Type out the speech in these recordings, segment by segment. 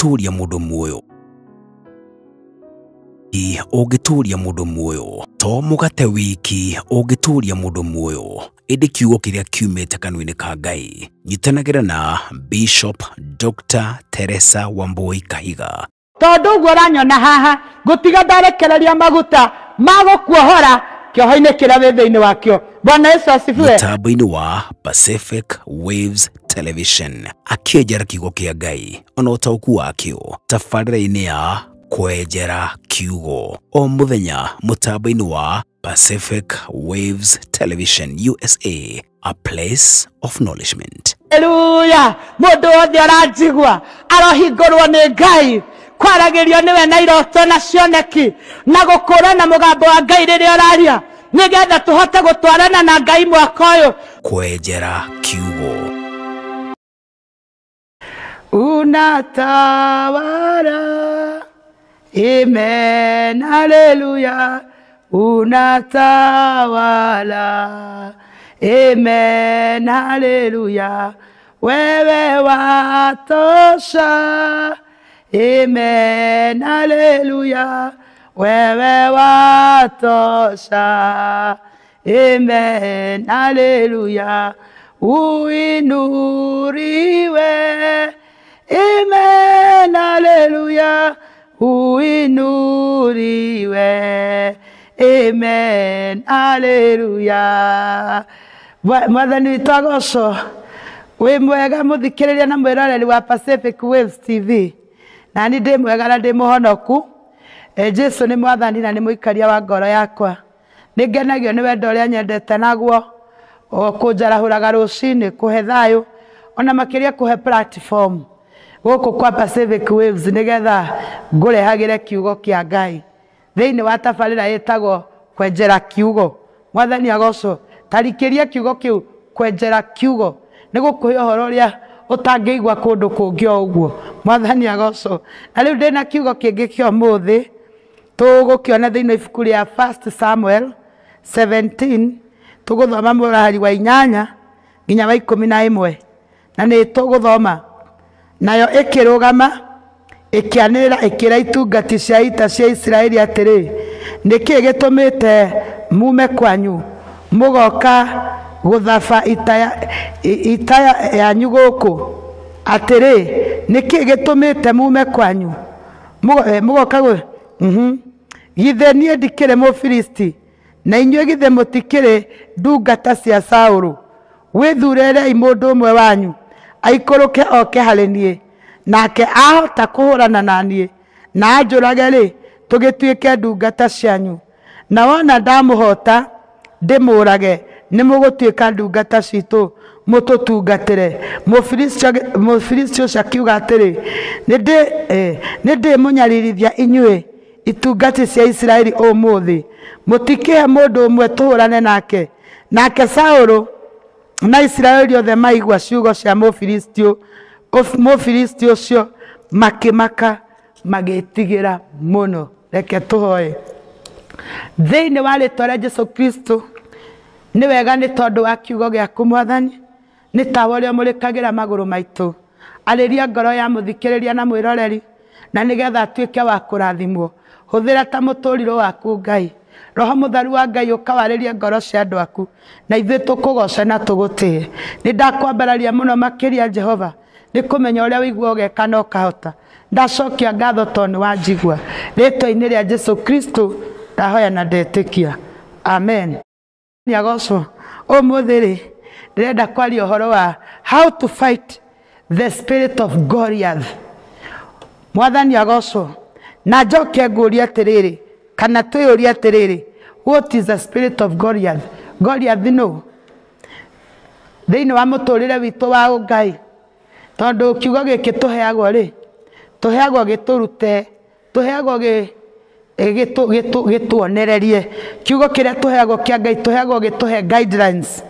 Ũngĩtũũria mũndũ muoyo, ũngĩtũũria mũndũ muoyo, to mũgate wiki ũngĩtũũria mũndũ muoyo, ĩndĩ kiugo kĩrĩa kiumĩte kanua-inĩ ka Ngai. Nyitanagĩra na Bishop Dr. Teresa Wambui Kahiga. Tondu uguo uranyona haha ngutiga ndarekereria maguta ma gukuohora kioho-inĩ kĩrĩa wĩ thĩinĩ wakĩo. Bwana Yesu asifiwe. Mũtambo-inĩ wa Pacific Waves Television akĩenjera kiugo kĩa Ngai ona ũtaũku wakĩo tabarĩra-inĩ ya Kwenjera Kiugo o mũthenya mũtambo-inĩ wa Pacific Waves Television USA, a place of nourishment. Haleluya. Mũndũ wothe aranjigua arohingũrwo nĩ Ngai, kwaragĩrio nĩwe na iroto na cioneki na gũkũrana mũgambo wa Ngai rĩrĩa ũraria, nĩgetha tũhote gũtwarana na Ngai mwaka ũyũ. Kwenjera Kiugo. Unatawala, amen, haleluya. Unatawala, amen, haleluya. Wewe watosha, amen, haleluya. Wewe watosha, amen, haleluya. Uinuriwe, amen, haleluya. Uinuriwe, amen, haleluya. Mwathani witũ agocwo. Wĩ mwega mũthikĩrĩria na mwĩroreri wa Pacific Waves TV. Na niĩ ndĩ mwega na ndĩ mũhonoku. Jesu nĩ mwathani na nĩ mũikaria wa ngoro yakwa. Nĩ ngenagio nĩ wendo ũrĩa nyendete naguo, o kũnjarahũraga rũcinĩ, kũhe thayũ, ona makĩria kũhe platform gũkũ kwa Pacific Waves nĩgetha ngũrehagĩre kiugo kĩa Ngai thĩinĩ wa tabarĩra ĩtagwo Kwenjera Kiugo. Mwathani agocwo. Tarikĩria kiugo kĩu, Kwenjera Kiugo, nĩ gũkũhe ũhoro ũrĩa ũtangĩigua kũndũ kũngĩ o ũguo. Mwathani agocwo. Na rĩu ndĩna kiugo kĩngĩ kĩa ũmũthĩ tũgũkĩona thĩinĩ wa ibuku rĩa 1 Samuel 17, tũgũthoma mũrahari wa 8 nginya wa 11, na nĩ tũgũthoma. Nayo ĩkĩrũgama ĩkĩanĩrĩra ĩkĩra itungati cia ita cia Isiraeli atĩrĩ, nĩkĩĩ gĩtũmĩte mume kwanyu mũgoka gũthaba ita yanyu gũkũ? Atĩrĩ, nĩkĩĩ gĩtũmĩte mume kwanyu mũgoka githĩ niĩ ndikĩrĩ Mũfilisti, na inyuĩ githĩ mũtikĩrĩ ndungata cia Saũlũ? Wĩthurĩrei mũndũ ũmwe wanyu aikũrũke oke harĩ niĩ, nake ahota kũhũrana na niĩ na anjũrage rĩ, tũgĩtuĩke ndungata cianyu. Na wona ndamũhota ndĩmũrage, nĩ mũgũtuĩka ndungata citũ mũtũtungatĩre. Mũfilisti ũcio akiuga atĩrĩ, nĩ ndĩmũnyaririthia inyuĩ itungati cia Isiraeli ũmũthĩ, mũtikĩhe mũndũ ũmwe tũhũrane nake. Nake Saũlũ na Isiraeli othe maigua ciugo cia Mũfilisti ũcio, makĩmaka magĩtigĩra mũno. Reke tũhoe. Thĩinĩ wa rĩtwa rĩa Jesu Kristo, nĩ wega nĩ tondũ wa kiugo gĩaku Mwathani, nĩ tawa ũrĩa ũmũrĩkagĩra magũrũ maitũ. Arĩria ngoro ya mũthikĩrĩria na mwĩroreri, na nĩgetha atuĩke wa kũrathimwo. Hũthĩra ta mũtũrirũ waku Ngai. Roho mũtheru wa Ngai ũkawarĩrie ngoro cia andũ aku, na ithuĩ tũkũgoce na tũgũtĩe. Nĩ ndakwambararia mũno makĩria Jehova, nĩ kũmenya ũrĩa ũigua ũgeka na ũkahota. Ndacokia ngatho tondũ nĩ wanjigua. Rĩtwa-inĩ rĩa Jesu Kristo ndahoya na ndetĩkia, amen. Nĩagocwo. Ũmũthĩ rĩ, ndĩrenda kwaria ũhoro wa how to fight the spirit of Goliath. Mwathani agocwo. Na njoke ngũrie atĩrĩrĩ, kana twĩyũrie atĩrĩrĩ, what is the spirit of Goliath? Goliath no thĩinĩ wa mũtũrĩre witũ wa ũngai, tondũ kiugo gĩkĩ tũheagwo rĩ, tũheagwo gĩtũrute, tũheagwo gĩtuonererie. Kiugo kĩrĩa tũheagwo kĩa Ngai tũheagwo gĩtũhe guidelines.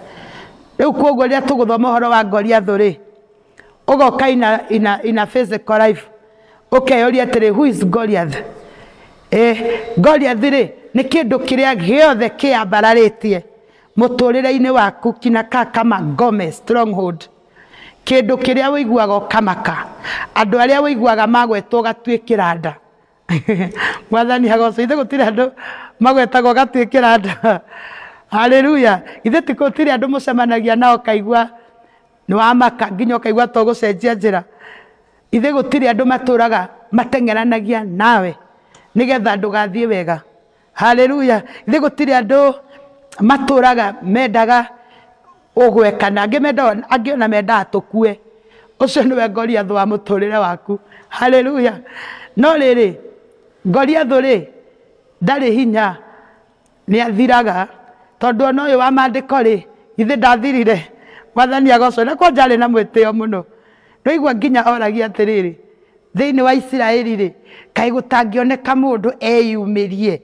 Rĩu koguo rĩrĩa tũgũthoma ũhoro wa Goliath rĩ, ũgoka ina physical life, ũkeyũria atĩrĩ, who is Goliath? Goliath rĩ, nĩ kĩndũ kĩrĩa gĩothe kĩambararĩtie mũtũrĩre-inĩ waku, kinakaa kama ngome, stronghold. Kĩndũ kĩrĩa ũiguaga ũkamaka, andũ arĩa ũiguaga magwetwo ũgatuĩkĩra nda. Mwathani agocwo, ithe gũtirĩ andũ magwetagwo ũgatuĩkĩra nda. Haleluya. Ithe ti gũtirĩ andũ mũcemanagia nao ũkaigua nĩ wamaka nginya ũkaigua to gũcenjia njĩra. Ithe gũtirĩ andũ matũraga mateng'eranagia nawe nĩgetha ndũgathiĩ wega. Haleluya. Ithe gũtirĩ andũ matũraga mendaga ũgwekana, angĩ mendaga, angĩ ona mendaga tũkue. Ũcio nĩwe Goliathũ wa mũtũrĩre waku. Haleluya. No rĩrĩ, Goliathũ rĩ ndarĩ hinya, nĩ athiraga, tondũ ona ũyũ wa maandĩko rĩ, githĩ ndathirire. Mwathani agocwo. Na kwanja arĩ na mwĩtĩo mũno. Nĩwaigua nginya oragia atĩrĩrĩ, thĩinĩ wa Isiraeli rĩ, kaĩ gũtangĩoneka mũndũ eyumĩrie.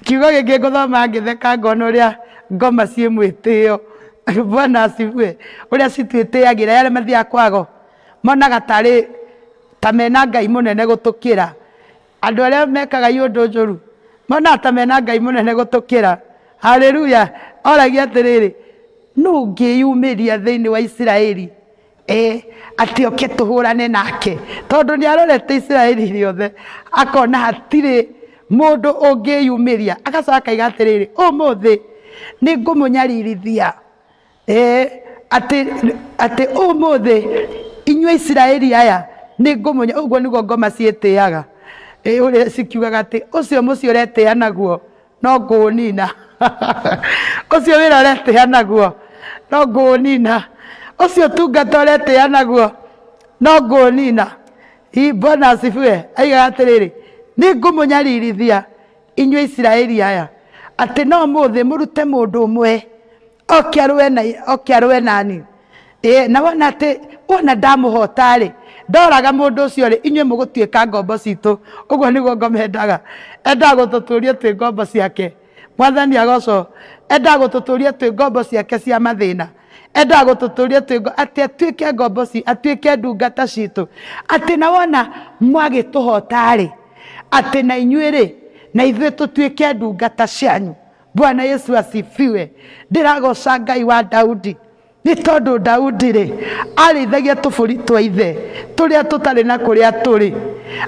Kiugo gĩkĩ ngũthoma ngĩtheka ngona ũrĩa ngoma ciĩ mwĩtĩo. Bwana asifiwe. Ũrĩa citwĩtĩagĩra, arĩa mathiaga kwago monaga tarĩ ta mena Ngai mũnene gũtũkĩra. Andũ arĩa mekaga iũndũ njũru monaga ta mena Ngai mũnene gũtũkĩra. Haleluya. Oragia atĩrĩrĩ, nũ ũngĩyumĩria thĩinĩ wa Isiraeli atĩ oke tũhũrane nake? Tondũ nĩ arorete Isiraeli rĩothe akona hatirĩ mũndũ ũngĩyumĩria. Agacoka akaiga atĩrĩrĩ, ũmũthĩ nĩ ngũmũnyaririthia. Atĩ ũmũthĩ inyuĩ Isiraeli aya nĩ ngũmũnya. Ũguo nĩguo ngoma ciĩtĩaga. Ũrĩa cikiugaga atĩ ũcio mũciĩ ũretĩa naguo no ngũũnina. Ũcio wĩra ũretĩa naguo no ngũũnina. Ũcio tungata ũretĩa naguo no ngũũnina. Bwana asifiwe. Aigaga atĩrĩrĩ, nĩ ngũmũnyaririthia inyuĩ Isiraeli aya, atĩ no mũthĩ mũrute mũndũ ũmwe oke arũe na, oke arũe nani. Na wona atĩ wona ndamũhota rĩ, ndoraga mũndũ ũcio rĩ, inyuĩ mũgũtuĩka ngombo citũ. Ũguo nĩguo ngoma endaga. Endaga gũtũtũria twĩ ngombo ciake. Mwathani agocwo. Endaga gũtũtũria twĩ ngombo ciake cia mathĩna. Endaga gũtũtũria twĩ atĩ atuĩke ngombo atuĩke ndungata citũ. Atĩ na wona mwagĩtũhota rĩ, atĩ na inyuĩ rĩ, na ithuĩ tũtuĩke ndungata cianyu. Bwana Yesu asifiwe. Ndĩragoca Ngai wa Daudi. Nĩ tondũ Daudi rĩ, arĩithagia tũbũri twa ithe tũrĩa tũtarĩ na kũrĩa tũrĩ.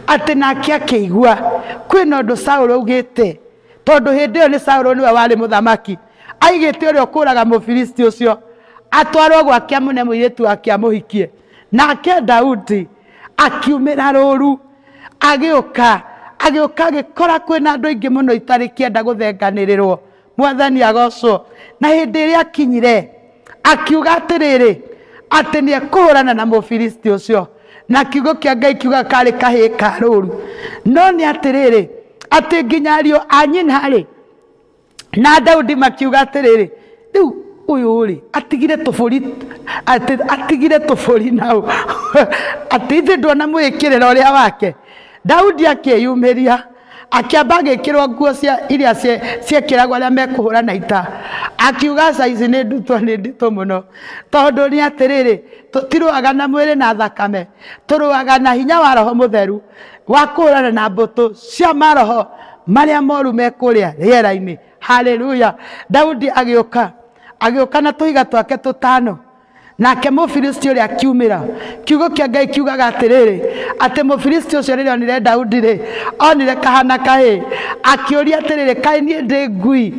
Atĩ nake akĩigua kwĩna ũndũ Saũlũ augĩte, tondũ hĩndĩ ĩyo nĩ Saũlũ nĩwe warĩ mũthamaki. Aigĩte ũrĩa ũkũraga Mũfilisti ũcio atwarwo gwake amũne mũirĩtu wake amũhikie. Nake Daudi akiumĩra rũru, agĩũka agĩkora kwĩna andũ aingĩ mũno itarĩ kĩenda gũthenganĩrĩrwo. Mwathani agocwo. Na hĩndĩ ĩrĩa akinyire akiuga atĩrĩrĩ, atĩ nĩ ekũhũrana na Mũfilisti ũcio. Na kiugo kĩa Ngai kiuga karĩ kahĩĩ ka rũru. No nĩ atĩrĩrĩ, atĩ nginya ariũ a nyina rĩ na Daudi makiuga atĩrĩrĩ, rĩu ũyũ rĩ atigire tũbũri, atĩ atigire tũbũri nao. Atĩ ithe ndona mwĩkĩrĩro ũrĩa wake. Daudi akĩyumĩria, akĩamba agĩkĩrwo nguo cia iria ciekĩragwo arĩa mekũhũrana ita. Akiuga aca ici nĩ ndutwo, nĩ nditũ mũno. Tondũ nĩ atĩrĩrĩ, tũtirũaga na mwĩrĩ na thakame, tũrũaga na hinya wa Roho Mũtheru wa kũhũrana na mbũtũ cia maroho marĩa moru me kũrĩa rĩera-inĩ. Haleluya. Daudi agĩũka na tũhiga twake tũtano. Nake Mũfilisti ũrĩa akiumĩra. Kiugo kĩa Ngai kiugaga atĩrĩrĩ, atĩ Mũfilisti ũcio rĩrĩa onire Daudi rĩ, onire kahana kahĩĩ, akĩũria atĩrĩrĩ, kaĩ niĩ ndĩ ngui?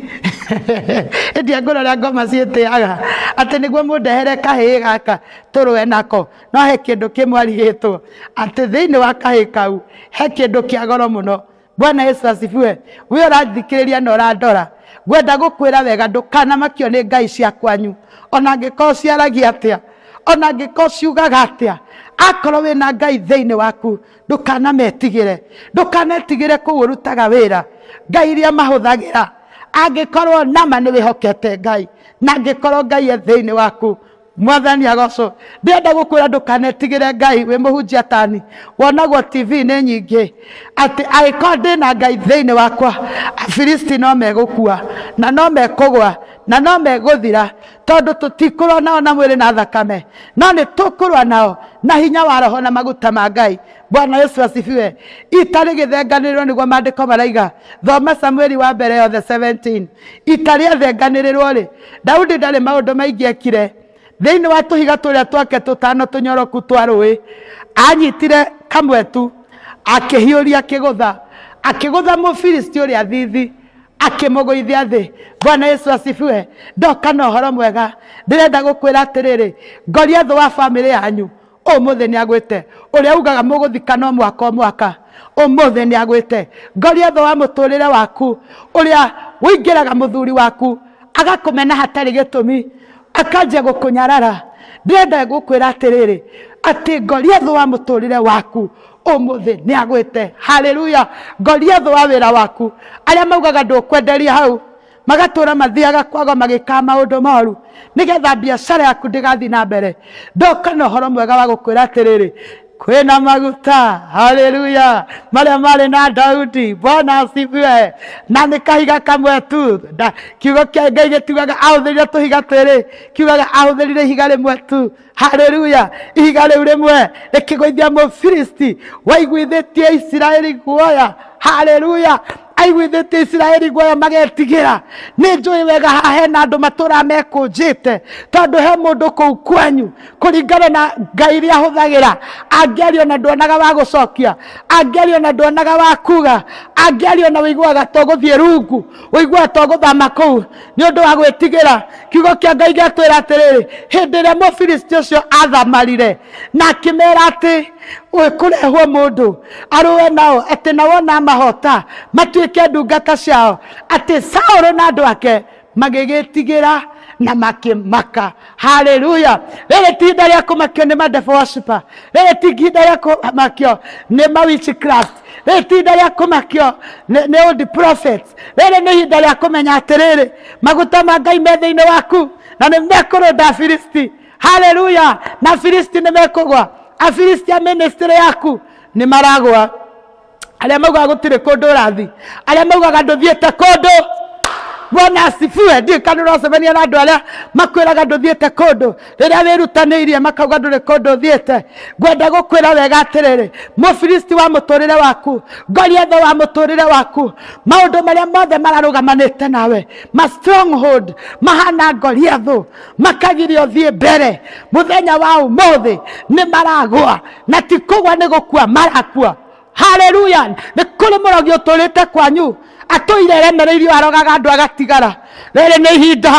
Ĩndĩ angũra ũrĩa ngoma ciĩtĩaga, atĩ nĩguo mũndehere kahĩĩ gaka tũrũe nako. No he kĩndũ kĩmwe arigĩtwo, atĩ thĩinĩ wa kahĩĩ kau he kĩndũ kĩa goro mũno. Bwana Yesu asifiwe. We ũrathikĩrĩria na ũrandora, ngwenda gũkwĩra wega, ndũkanamakio nĩ ngai cia kwanyu. Ona angĩkorwo ciaragia atĩa, ona angĩkorwo ciugaga atĩa, akorwo wĩna Ngai thĩinĩ waku, ndũkanametigĩre. Ndũkanetigĩre kũu ũrutaga wĩra. Ngai iria mahũthagĩra, angĩkorwo nama nĩ wĩhokete Ngai, na angĩkorwo Ngai e thĩinĩ waku, Mwathani agocwo. Ndĩrenda gũkwĩra ndũkanetigĩre Ngai. Wĩ mũhunjia tani, wonagwo TV nĩ nyingĩ, atĩ angĩkorwo ndĩna Ngai thĩinĩ wakwa, Afilisti no megũkua, na no mekũgwa, na no megũthira, tondũ tũtikũrũa nao na mwĩrĩ na thakame, no nĩ tũkũrũa nao na hinya wa Roho na maguta ma Ngai. Bwana Yesu asifiwe. Ita rĩgĩthenganĩrĩrwo nĩguo maandĩko maraiga. Thoma Samueli wa mbere yothe 17. Ita rĩathenganĩrĩrwo rĩ, Daudi ndarĩ maũndũ maingĩ ekire. Thĩinĩ wa tũhiga tũrĩa twake tũtano tũnyoroku twa rũĩ, anyitire kamwe tu, akĩhiũria akĩgũtha, akĩgũtha Mũfilisti ũrĩa thithi, akĩmũgũithia thĩ. Bwana Yesu asifiwe. Ndoka na ũhoro mwega, ndĩrenda gũkwĩra atĩrĩrĩ, Goliathũ wa bamĩrĩ yanyu ũmũthĩ nĩ agwĩte. Ũrĩa ugaga mũgũthika no mwaka o mwaka, ũmũthĩ nĩ agwĩte. Goliathũ wa mũtũrĩre waku, ũrĩa ũingĩraga mũthuri waku agakũmena hatarĩ gĩtũmi, akanjia gũkũnyarara, ndĩrenda gũkwĩra atĩrĩrĩ, atĩ Goliathũ wa mũtũrĩre waku ũmũthĩ nĩ agwĩte. Haleluya. Goliathũ wa wĩra waku, arĩa maugaga ndũkwenderia hau, magatũra mathiaga kwago magĩkaga maũndũ moru nĩgetha biacara yaku ndĩgathiĩ na mbere. Ndoka na ũhoro mwega wa gũkwĩra atĩrĩrĩ, kwĩna maguta, haleluya, marĩa marĩ na Daudi. Bwana asifiwe. Na nĩ kahiga kamwe tu. Kiugo kĩa Ngai gĩtiugaga ahũthĩrire tũhiga twĩrĩ, kiugaga ahũthĩrire ihiga rĩmwe tu. Haleluya. Ihiga rĩu rĩmwe rĩkĩgũithia Mũfilisti waiguithĩtie Isiraeli guoya. Haleluya. Aiguithĩtie Isiraeli guoya magetigĩra. Nĩ njũĩ wega haha hena andũ matũraga mekũnjĩte, tondũ he mũndũ kũu kwanyu kũringana na Ngai iria ahũthagĩra, angĩaria na nduonaga wa gũcokia, angĩaria na nduonaga wa kuga, angĩaria na ũiguaga to gũthiĩ rungu, ũiguaga to gũthama kũu nĩ ũndũ wa gwĩtigĩra. Kiugo kĩa Ngai gĩatwĩra atĩrĩrĩ, hĩndĩ ĩrĩa Mũfilisti ũcio athamarire na akĩmera atĩ kũrehwo mũndũ arũe nao, atĩ na wona mahota matuĩke ndungata ciao, atĩ Saũlũ na andũ ake magĩgĩtigĩra na makĩmaka. Haleluya. Rĩrĩ ti ihinda rĩa kũmakio nĩ ma devil worshiper, rĩrĩ ti ihinda rĩa kũmakio nĩ ma witchcraft, rĩrĩ ti ihinda rĩa kũmakio nĩ old prophets, rĩrĩ nĩ ihinda rĩa kũmenya atĩrĩrĩ, maguta ma Ngai me thĩinĩ waku na nĩ mekũrũnda Afilisti. Haleluya. Na Afilisti nĩ mekũgwa. Afilisti a ministry yaku nĩ maragwa. Arĩa maugaga gũtirĩ kũndũ ũrathiĩ, arĩa maugaga ndũthiĩte kũndũ. Bwana asifiwe. Ndiũĩ kana ũracemania na andũ arĩa makwĩraga ndũthiĩte kũndũ, rĩrĩa wĩrutanĩirie makauga ndũrĩ kũndũ ũthiĩte. Ngwenda gũkwĩra wega atĩrĩrĩ, Mũfilisti wa mũtũrĩre waku, Goliathũ wa mũtũrĩre waku, maũndũ marĩa mothe mararũgamanĩte nawe, ma stronghold mahana Goliathũ, makagiria ũthiĩ mbere, mũthenya wa ũmũthĩ nĩ maragũa, na ti kũgwa nĩ gũkua marakua. Haleluya. Nĩ kũrĩ mũrogi ũtũrĩte kwanyu, atũire eremereirio arogaga andũ agatigara. Rĩrĩ nĩ ihinda,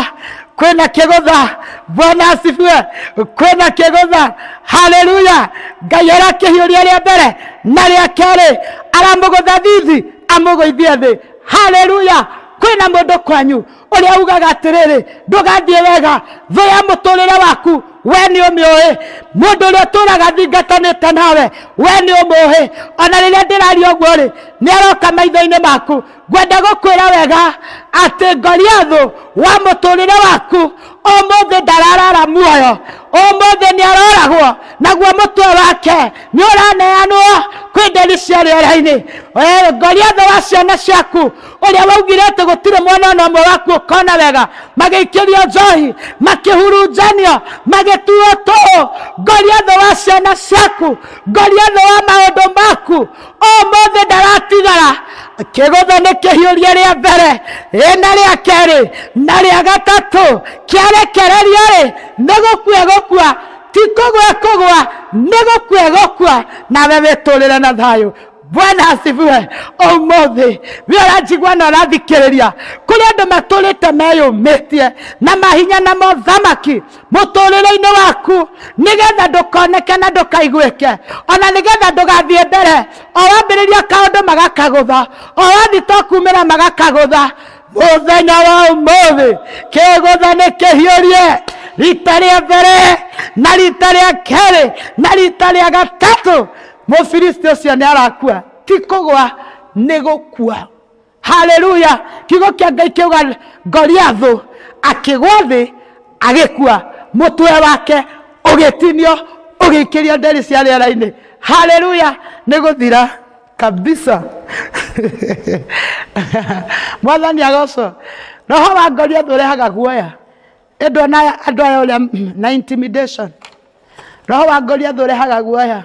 kwĩna kĩgũtha. Bwana asifiwe. Kwĩna kĩgũtha. Haleluya. Ngai arakĩhiũria rĩa mbere na rĩa kerĩ, aramũgũtha thithi amũgũithie thĩ. Haleluya. Kwĩna mũndũ kwanyu ũrĩa ugaga atĩrĩrĩ, ndũgathiĩ wega, thũ ya mũtũrĩre waku we nĩ ũmĩũĩ, mũndũ ũrĩa ũtũraga thingatanĩte nawe we nĩ ũmũĩ, ona rĩrĩa ndĩraria ũguo rĩ, nĩ aroka maitho-inĩ maku. Ngwenda gũkwĩra wega atĩ Goliathũ wa mũtũrĩre waku ũmũthĩ ndararara muoyo, ũmũthĩ nĩ aroragwo, naguo mũtwe wake nĩ ũraneanwo kwĩ nderi cia rĩera-inĩ. Goliathũ wa ciana ciaku ũrĩa waugire atĩ gũtirĩ mwana ona ũmwe waku ũkona wega, magĩikĩrio njohi, makĩhurunjanio, magĩtuo tũũ. Goliathũ wa ciana ciaku, Goliathũ wa maũndũ maku, ũmũthĩ ndaratigara. Kĩgũtha nĩ kĩhiũrie rĩa mbere, na rĩa kerĩ, na rĩa gatatũ, kĩarekererio rĩ, nĩ gũkua gũkua, ti kũgwa kũgwa, nĩ gũkua gũkua, nawe wĩtũrĩre na thayũ. Bwana asifiwe. Ũmũthĩ we ũranjigua na ũrathikĩrĩria, kũrĩ andũ matũrĩte meyũmĩtie na mahinya na mothamaki mũtũrĩre-inĩ waku, nĩgetha ndũkoneke na ndũkaiguĩke, ona nĩgetha ndũgathiĩ mbere. O wambĩrĩria kaũndũ magakagũtha, o wathiĩ to kumĩra magakagũtha. Mũthenya wa ũmũthĩ kĩgũtha nĩ kĩhiũrie rita rĩa mbere na rita rĩa kerĩ na rita rĩa gatatũ. Mũfilisti ũcio nĩ arakua, ti kũgwa nĩ gũkua. Haleluya. Kiugo kĩa Ngai kĩuga Goliathũ akĩgwa thĩ agĩkua, mũtwe wake ũgĩtinio ũgĩikĩrio nderi cia rĩera-inĩ. Haleluya. Nĩ gũthira kabisa. Mwathani agocwo. Roho wa Goliathũ ũrehaga guoya, ĩndũ ona andũ aya ũrĩa na intimidation. Roho wa Goliathũ ũrehaga guoya.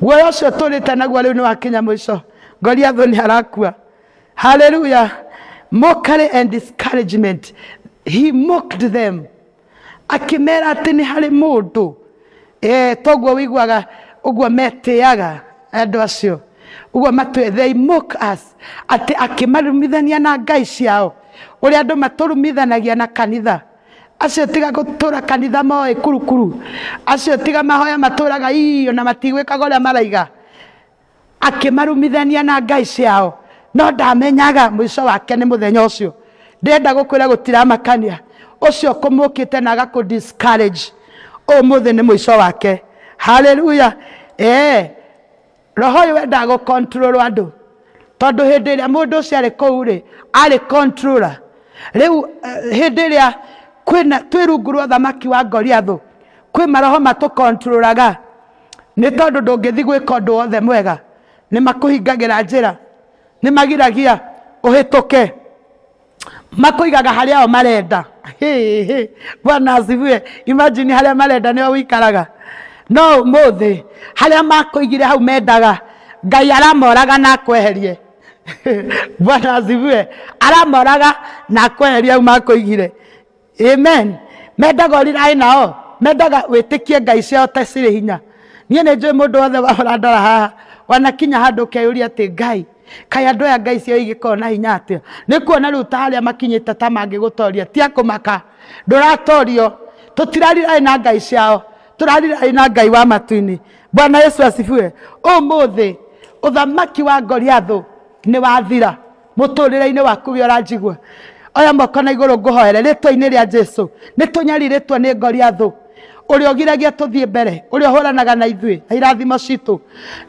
Guoya ũcio tũrĩte naguo rĩu nĩ wakinya mũico. Goliathũ nĩ arakua. Haleluya. Mockery and discouragement. He mocked them. Akĩmera atĩ nĩ harĩ mũndũ toguo wĩiguaga ũguo metĩaga andũ acio ũguo matũ, they mock us, atĩ akĩmarumithania na ngai ciao ũrĩa andũ matũrumithanagia na kanitha. Acio tiga gũtũra kanitha moĩ kurukuru, acio tiga mahoya matũraga iyo na matigwĩkaga ũrĩa maraiga. Akĩmarumithania na ngai ciao, no ndamenyaga mũico wake nĩ mũthenya ũcio. Ndĩrenda gũkwĩra gũtiramakania ũcio kũmũkĩte na agakũ discourage, ũmũthĩ nĩ mũico wake. Haleluya. Roho ũyũ wendaga gũ control andũ, tondũ hĩndĩ ĩrĩa mũndũ ũcio arĩ kũu rĩ, arĩ controller. Rĩu hĩndĩ ĩrĩa kwĩna twĩ rungu rwa ũthamaki wa Goliathũ, kwĩ maroho matũkontrolaga, nĩ tondũ ndũngĩthiĩ gwĩka ũndũ wothe mwega, nĩ makũhingagĩra njĩra, nĩ magiragia ũhĩtũke, makũigaga harĩa o marenda. Bwana asifiwe. Imagine harĩa marenda nĩho wĩikaraga, no ũmũthĩ harĩa makũigire hau mendaga, Ngai aramoraga na akweherie. Bwana asifiwe. Aramoraga na akweherie hau makũigire. Amen. Mendaga ũriraĩ nao, mendaga wĩtĩkie ngai ciao ta cirĩ hinya. Niĩ nĩ njũĩ mũndũ wothe ũrandora haha wanakinya handũ ũkeyũria atĩ Ngai, kaĩ andũ aya ngai ciao igĩkorwo na hinya atĩa? Nĩ kuona rĩu ta harĩa makinyĩte ta mangĩgũtoria, ti akũmaka, ndũratorio. Tũtirariraĩ na ngai ciao, tũrariraĩ na Ngai wa matu-inĩ. Bwana Yesu asifiwe. Ũmũthĩ ũthamaki wa Goliathũ nĩ wathira mũtũrĩre-inĩ waku ũrĩa ũranjigua. Oya moko na igũrũ ngũhoere rĩtwa-inĩ rĩa Jesu. Nĩ tũnyarirĩtwo nĩ Goliathũ ũrĩa ũgiragia tũthiĩ mbere, ũrĩa ũhũranaga na ithuĩ na irathimo citũ,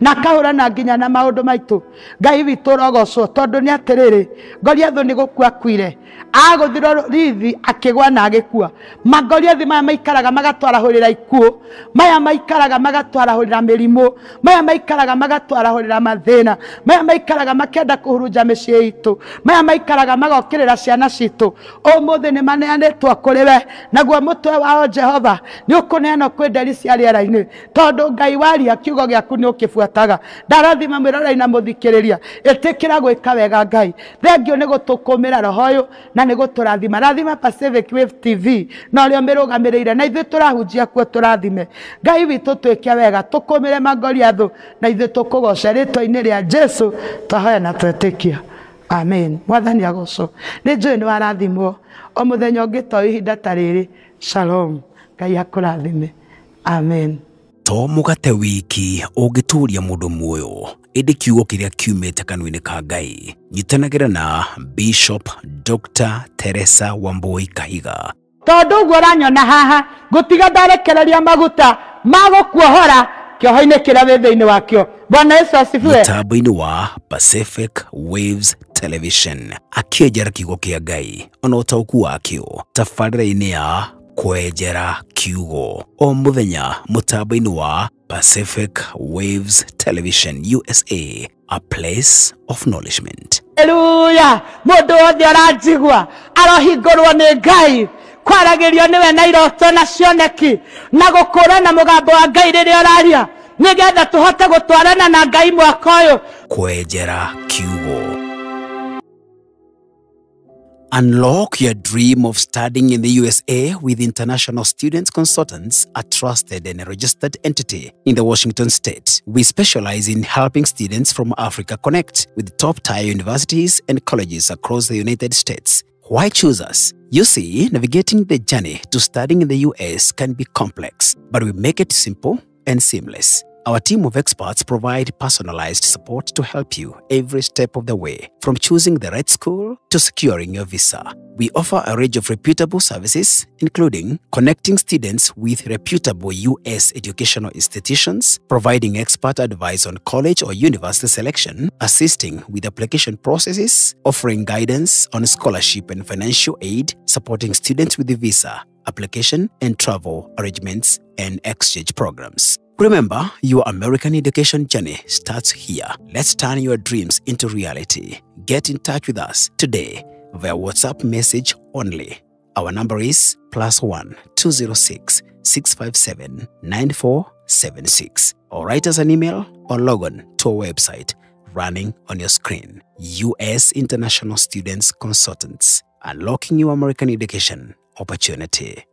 na akahũrana nginya na maũndũ maitũ. Ngai witũ ũrogocwo, tondũ nĩ atĩrĩrĩ, Goliathũ nĩ gũkua akuire, agũthirwo rithi akĩgwa na agĩkua. Magoliathi maya maikaraga magatwarahũrĩra ikuũ, maya maikaraga magatwarahũrĩra mĩrimũ, maya maikaraga magatwarahũrĩra mathĩna, maya maikaraga makĩenda kũhurunja mĩciĩ itũ, maya maikaraga magokĩrĩra ciana citũ. Ũmũthĩ nĩ maneanĩtwo kũrĩ we, naguo mũtwe wao Jehova nĩ ũkũneanwo kwĩ nderi cia rĩera-inĩ, tondũ Ngai waria kiugo gĩaku nĩ ũkĩbuataga. Ndarathima mwĩroreri na mũthikĩrĩria, ĩtĩkĩra gwĩka wega Ngai. Thengiũ nĩ gũtũkũmĩra roho ũyũ na nĩ gũtũrathima. Rathima Pacific Wave TV na ũrĩa ũmĩrũgamĩrĩire, na ithuĩ tũrahunjia kuo tũrathime. Ngai witũ twĩke wega, tũkũmĩre Magoliathũ na ithuĩ tũkũgoce rĩtwa-inĩ rĩa Jesu twahoya na twetĩkia. Amen. Mwathani agocwo. Nĩ njũĩ nĩ warathimwo o mũthenya ũngĩ to ihinda ta rĩrĩ. Shalom. Ngai akũrathime. Amen. To mũgate wiki ũngĩtũria mũndũ muoyo, ĩndĩ kiugo kĩrĩa kiumĩte kanua-inĩ ka Ngai. Nyitanagĩra na Bishop Dr. Teresa Wambui Kahiga. Tondũ ũguo ũranyona haha, ngũtiga ndarekereria maguta ma gũkuohora kĩoho-inĩ kĩrĩa wĩ thĩinĩ wakĩo. Bwana Yesu asifiwe. Mũtambo-inĩ wa Pacific Waves Television, akĩenjera kiugo kĩa Ngai ona ũtaũku wakĩo tabarĩra-inĩ ya Kwenjera Kiugo o mũthenya mũtambo-inĩ wa Pacific Waves Television USA, a place of nourishment. Haleluya. Mũndũ wothe ũranjigua arohingũrwo nĩ Ngai, kwaragĩrio nĩwe na iroto na cioneki, na gũkũrana na mũgambo wa Ngai rĩrĩa ũraria, nĩgetha tũhote gũtwarana na Ngai mwaka ũyũ. Kwenjera Kiugo. Unlock your dream of studying in the USA with International Students Consultants, a trusted and registered entity in the Washington state. We specialize in helping students from Africa connect with top-tier universities and colleges across the United States. Why choose us? You see, navigating the journey to studying in the US can be complex, but we make it simple and seamless. Our team of experts provide personalized support to help you every step of the way, from choosing the right school to securing your visa. We offer a range of reputable services, including connecting students with reputable U.S. educational institutions, providing expert advice on college or university selection, assisting with application processes, offering guidance on scholarship and financial aid, supporting students with the visa application and travel arrangements and exchange programs. Remember, your American education journey starts here. Let's turn your dreams into reality. Get in touch with us today via WhatsApp message only. Our number is +1 206 657 9476. Or write us an email or log on to our website running on your screen. U.S. International Students Consultants, unlocking your American education opportunity.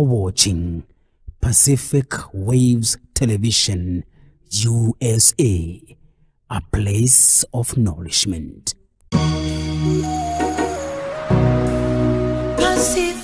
watching Pacific Waves Television USA, a place of nourishment. Pacific.